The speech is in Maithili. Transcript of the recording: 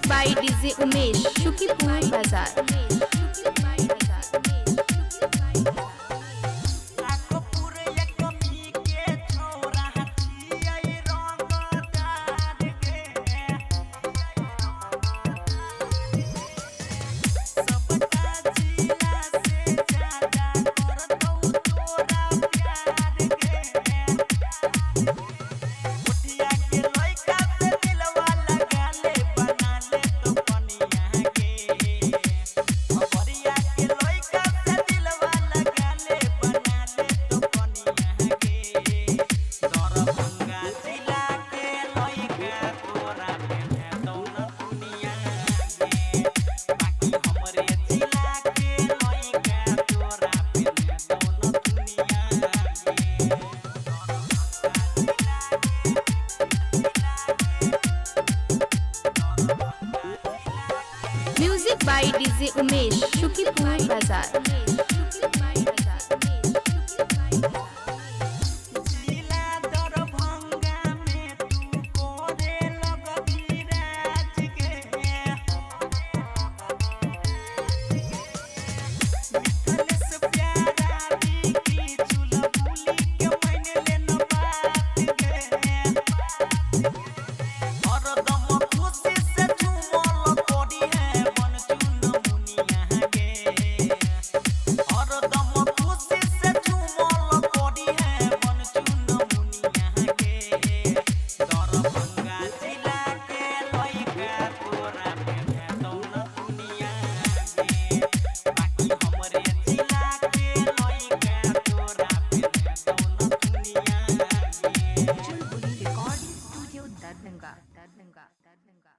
Music by DJ Umesh, Shukipur Bazaar. Kakpur Ekmi के छोरा छियै रंगदार गे। सबका जिला से ज्यादा करतौ तोरा प्यार गे। मुठिया के लइका से दिलवा लगा ले, बना ले तो पनिया गे। अबरिया के लइका से दिलवा लगा ले, बना ले तो पनिया गे। दरभंगा जिला के लइका तोरा पेन्हे दौ न दुनिया गे। बाकी हमरे जिला के लइका तोरा पेन्हे दौ न दुनिया गे। Music by DJ Umesh, Shukipur Bazaar. जिला दरभंगा में तू करे लगबी राज गे। मिथलेश प्यारा बिकी चुलबुली के मान लेन बात गे। हरदम खुशी से झूमल करी है बन चुन मुनिया गे। हरदम खुशी से झूमल करी है बन चुन मुनिया गे। दरभंगा जिला के लइका तोरा पेन्हे दौ न दुनिया गे। बाकी हमरे जिला के लइका तोरा पेन्हे दौ न दुनिया गे। Chulbuli Recording Studio, Darbhanga. Darbhanga. Darbhanga.